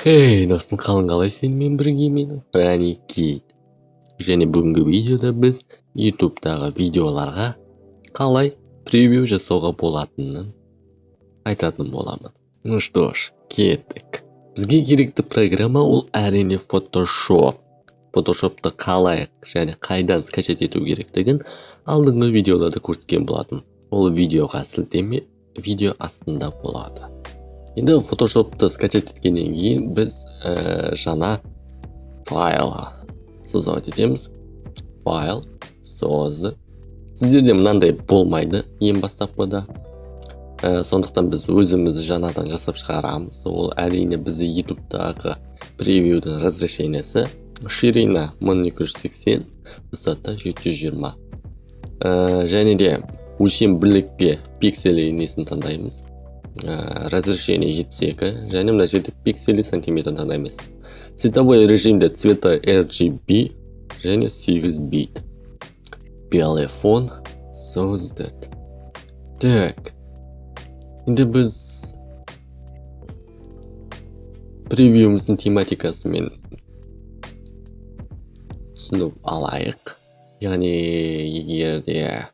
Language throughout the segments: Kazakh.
Хей, достым, қалың қалай? Сенімен бірге мен, Франи Кит. Және бүгінгі видеода біз YouTube'дағы видеоларға қалай превью жасауға болатынын айтатын боламын. Ну что ж, кеттік. Бізге керекті программа ол әрине Photoshop. Photoshop'ты қалай және қайдан скачать ету керектігін алдыңғы видеоларда көрсеткен болатын. Ол видеоға сілтеме видео астында болады. Енді Photoshop'ты скачать еткеннен кейін біз жаңа файл создавать етеміз. Файл, создать. Сіздерде мынандай болмайды ең бастапқыда. Сондықтан біз өзіміз жаңадан жасап шығарамыз. Ол әрине бізде YouTube'дағы превьюдің разрешениесі. Ширина 1280, высота 720. Және де өлшем бірлікке пиксель несін таңдаймыз. Разрешение 72 және мына жерде пиксели сантиметр таңдаймыз. Цветовой режимде цвета RGB және 8 бит. Белый фон, создать. Так. Енді біз превьюміздің тематикасымен түсініп алайық. Яғни егер де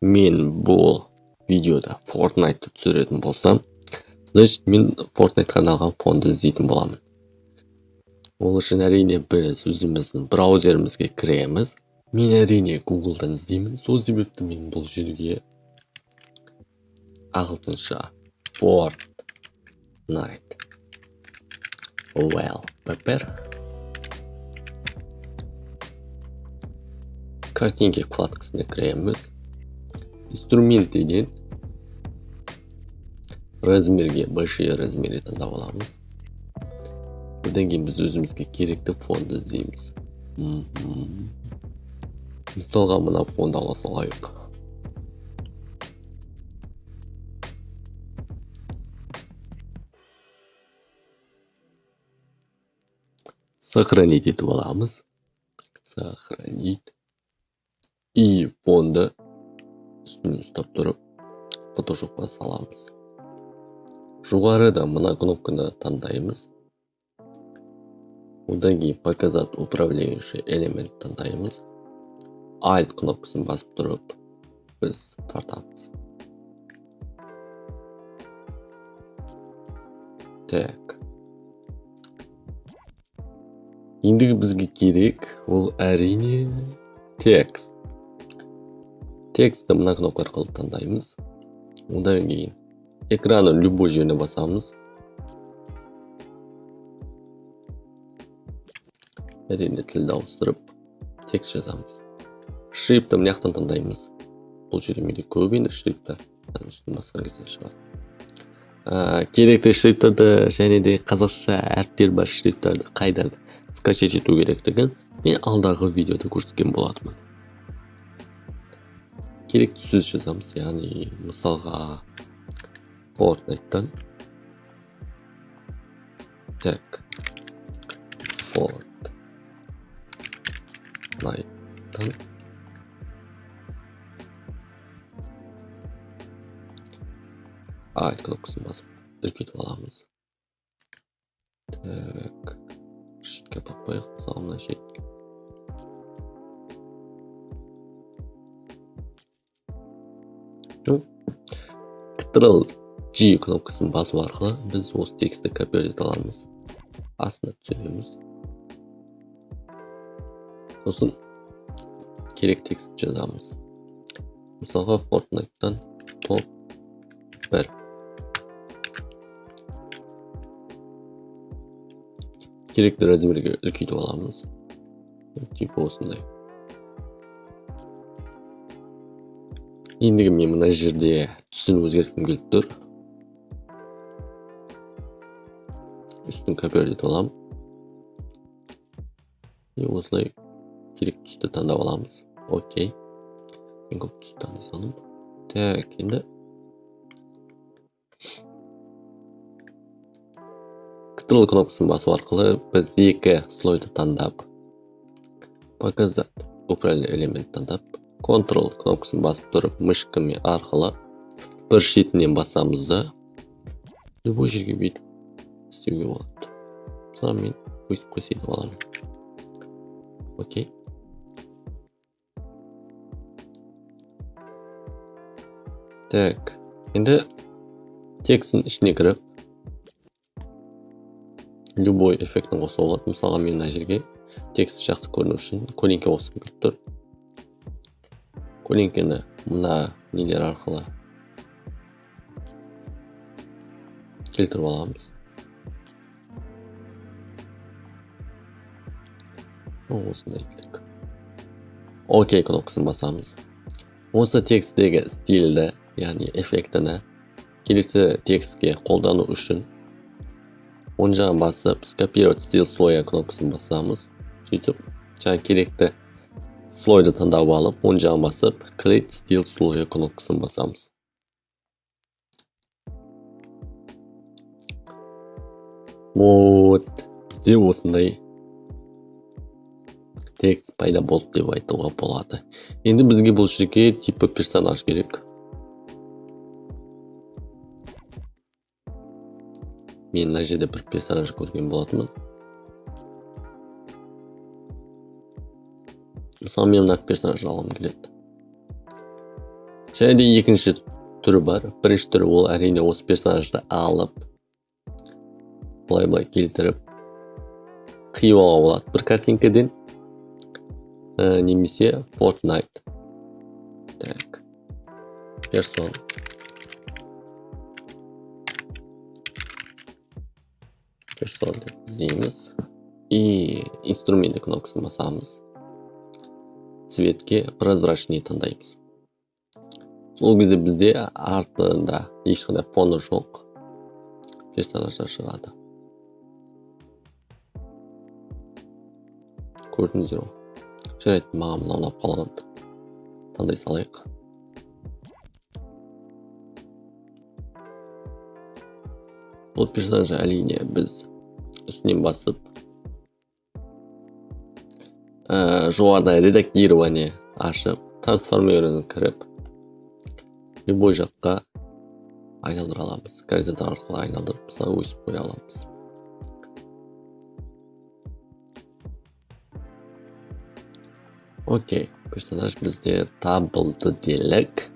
мен бұл видеода Fortnite-ты түсіретін болсам, значит, мен Fortnite-қа арналған фонды іздейтін боламын. Ол үшін әрине біз өзіміздің браузерімізге кіреміз. Мен әрине Google'дан іздеймін. Сол себепті мен бұл жерге ағылшынша Fortnite wallpaper картинки вкладкасына кіреміз. Инструментіден размерге большие размеры таңдап аламыз. Одан кейін біз өзімізге керекті фонды іздейміз. Мысалға, мына фонды ала салайық. Сохранить етіп аламыз. Сохранить. И фонды үстінен ұстап тұрып Photoshop'қа саламыз. Жоғарыда мына кнопканы таңдаймыз. Одан кейін показать управляющий элемент таңдаймыз. Alt кнопкасын басып тұрып біз тартамыз. Так. Ендігі бізге керек ол әрине текст. Текстті мына кнопка арқылы таңдаймыз. Одан кейін экранның любой жеріне басамыз. Әрине тілді ауыстырып текст жазамыз. Шрифтті мына жақтан таңдаймыз. Бұл жерде менде көп енді шрифттер. Үстін басқан кезде шығады. Керекті шрифттерді және де қазақша әріптер бар шрифттерді қайдан скачать ету керектігін мен алдағы видеода көрсеткен болатынмын. Керекті сөз жазамыз, яғни мысалға Fortnite'тан. Так. Fortnite'тан Alt кнопкасын басып үлкейтіп аламыз. Так. Шетке апарып қояйық, мысалы, мына шет. Ctrl G кнопкасын басу арқылы біз осы текстті копировать ете аламыз. Астына түсіреміз. Сосын керек текст жазамыз. Мысалға, Fortnite'тан топ 1. Керекті размерге үлкейтіп аламыз. Типа осындай. Ендігі мен мына жерде түсін өзгерткім келіп тұр. Үстін копировать етіп аламын. И осылай керек түсті таңдап аламыз. Окей. Мен көк түсті таңдай салдым. Так, енді Ctrl кнопкасын басу арқылы біз екі слойды таңдап, показать управление элемент таңдап, Ctrl кнопкасын басып тұрып мышкамен арқылы бір шетінен басамыз да любой жерге бүйтіп істеуге болады. Мысалы, мен өйстіп қойсай аламын. Окей. Так, енді текстің ішіне кіріп любой эффектін қосуға болады. Мысалға, мен мына жерге текст жақсы көріну үшін көлеңке қосқым келіп тұр. Көлеңкені мына нелер арқылы келтіріп аламыз. Осындай делік. Окей кнопкасын басамыз. Осы тексттегі стильді, яғни эффектіні келесі текстке қолдану үшін оң жағын басып скопировать стиль слоя кнопкасын басамыз. Сөйтіп жаңа керекті слойды таңдап алып, оң жағын басып клеить стиль слоя кнопкасын басамыз. Вот, бізде осындай текст пайда болды деп айтуға болады. Енді бізге бұл жерге типа персонаж керек. Мен мына жерде бір персонаж көрген болатынмын. Мысалы, мен мына персонажды алғым келеді. Және де екінші түрі бар. Бірінші түрі ол әрине осы персонажды алып былай-былай келтіріп қиып алуға болады бір картинкеден. Немесе Fortnite. Так. Персон. Персон деп іздейміз. И инструменты кнопкасын басамыз. Цветке прозрачный таңдаймыз. Сол кезде бізде артында ешқандай фоны жоқ персонаждар шығады. Көрдіңіздер ғой. Жарайды, маған мынау ұнап қалған. Таңдай салайық. Бұл персонаж әрине біз үстінен басып, жоғарыда редактирование ашып, трансформерін кіріп, любой жаққа айналдыра аламыз. Горизонталь арқылы айналдырып, мысалы, өсіп қоя аламыз. Окей, персонаж бізде табылды делік.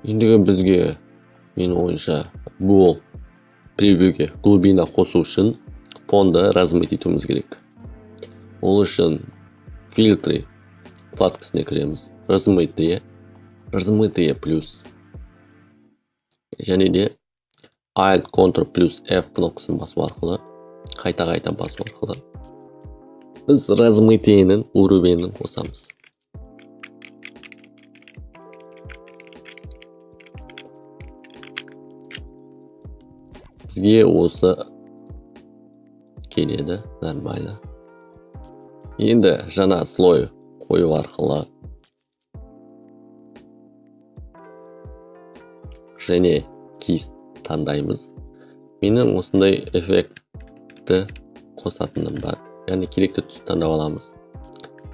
Ендігі бізге, менің ойымша, бұл превьюге глубина қосу үшін фонды размыть етуіміз керек. Ол үшін фильтры вкладкасына кіреміз. Размытые, размытые плюс. Және де Alt Ctrl плюс F кнопкасын басу арқылы, қайта-қайта басу арқылы біз размытиенің уровенін қосамыз. Бізге осы келеді, нормально. Енді жаңа слой қою арқылы және кисть таңдаймыз. Менің осындай эффектті қосатыным бар. Яғни керекті түсті таңдап аламыз.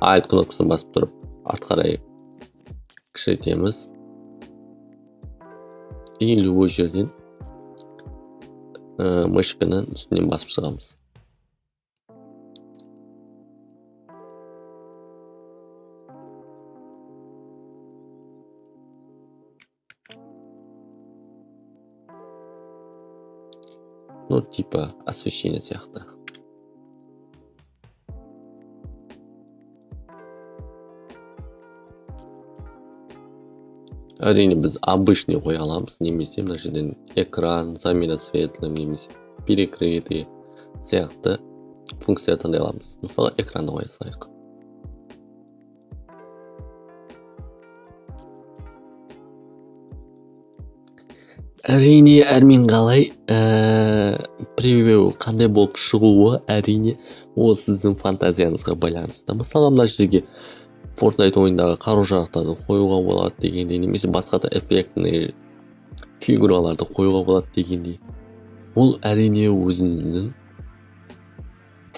Alt кнопкасын басып тұрып артқа қарай кішірейтеміз. И любой жерден мышканың үстінен басып шығамыз. Ну, типа освещение сияқты. Әрине біз обычный қоя аламыз, немесе мына жерден экран, замена светлым, немесе перекрытый сияқты функция таңдай аламыз. Мысалы, экранды қоя салайық. Әрине, әрмен қалай, превью қандай болып шығуы, әрине, ол сіздің фантазияңызға байланысты. Мысалға, мына жерге Fortnite ойындағы қару-жарақтарды қоюға болады дегендей, немесе басқа да эффектный фигураларды қоюға болады дегендей. Ол әрине өзіңіздің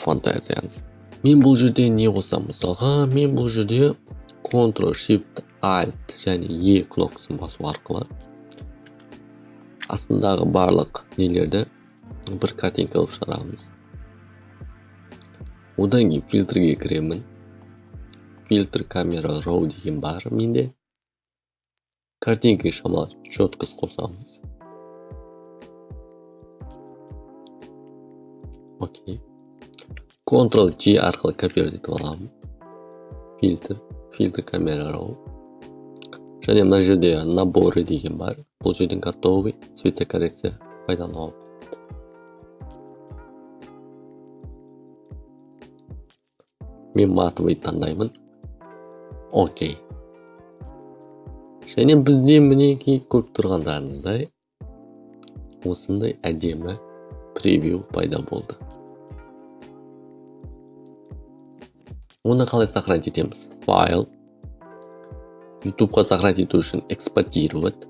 фантазияңыз. Мен бұл жерде не қосамын? Мысалға, мен бұл жерде Ctrl Shift Alt және E кнопкасын басу арқылы астындағы барлық нелерді бір картинка қылып шығарамыз. Одан кейін фильтрге кіремін. Фильтр камера RAW деген бар менде. Картинкаға шамалы четкость қосамыз. Окей. Ctrl G арқылы копировать етіп аламын. Фильтр, фильтр камера RAW. Және мына жерде наборы деген бар. Бұл жерден готовый цветокоррекция пайдалануға болады. Мен матовый таңдаймын. Окей. Және бізде мінекей көріп тұрғандарыңыздай осындай әдемі превью пайда болды. Оны қалай сохранить етеміз? Файл. YouTube'ға сохранить ету үшін экспортировать.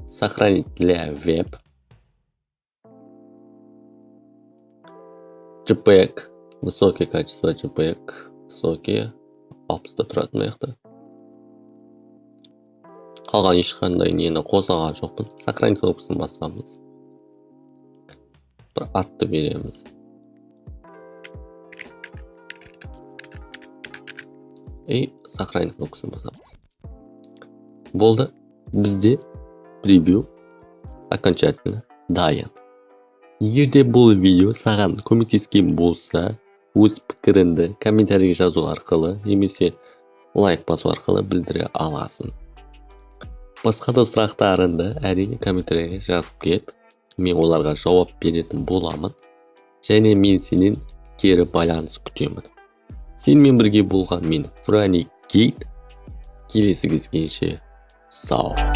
Сохранить для веб. JPEG. Высокое качество JPEG. Высокие. 60-та тұрады мына жақта. Қалған ешқандай нені қосаған жоқпын. Сохранить кнопкасын басамыз. Бір атты береміз. И сохранить кнопкасын басамыз. Болды. Бізде превью окончательно дайын. Егер де бұл видео саған көмектескен болса, өз пікіріңді комментарийге жазу арқылы немесе лайк басу арқылы білдіре аласың. Басқа да сұрақтарыңды әрине комментарийге жазып кет. Мен оларға жауап беретін боламын. Және мен сенен кері байланыс күтемін. Сенімен бірге болған мен Франи Гейт. Келесі кездескенше сау.